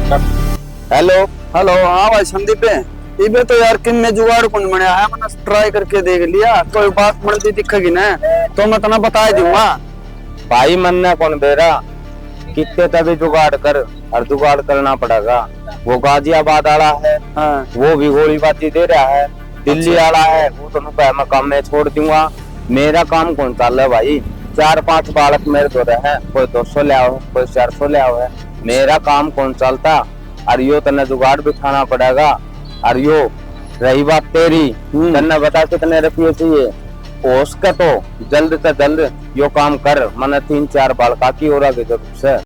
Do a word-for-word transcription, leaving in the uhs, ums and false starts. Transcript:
Hello. Hello, हाँ भाई संदीप, इबे तो यार किन्ने जुगाड़ कौन बनया है, मैंने ट्राई करके देख लिया, कोई बात बनती दिखेगी ना तो मैं तना बता ही दूंगा। भाई, मन्ने कौन बेरा, कितने तभी जुगाड़ कर, और जुगाड़ करना पड़ेगा। वो गाजियाबाद वाला है, हाँ। वो भी गोलीबाजी दे रहा है, दिल्ली अच्छा। वाला है, वो तो नुका है, मैं काम में छोड़ दूंगा। मेरा काम कौन चाल है भाई? चार पांच बालक मेरे धोरे हैं, कोई दो सौ ले आओ, कोई चार सौ ले आओ है। मेरा काम कौन चलता? और यो तन्ने जुगाड़ बिठाना पड़ेगा। और यो रही बात तेरी, हम्म। तन्ने बता कितने रुपये चाहिए? हो सके तो जल्द से जल्द यो काम कर, मने तीन चार बालका की और आगे जरूरत से।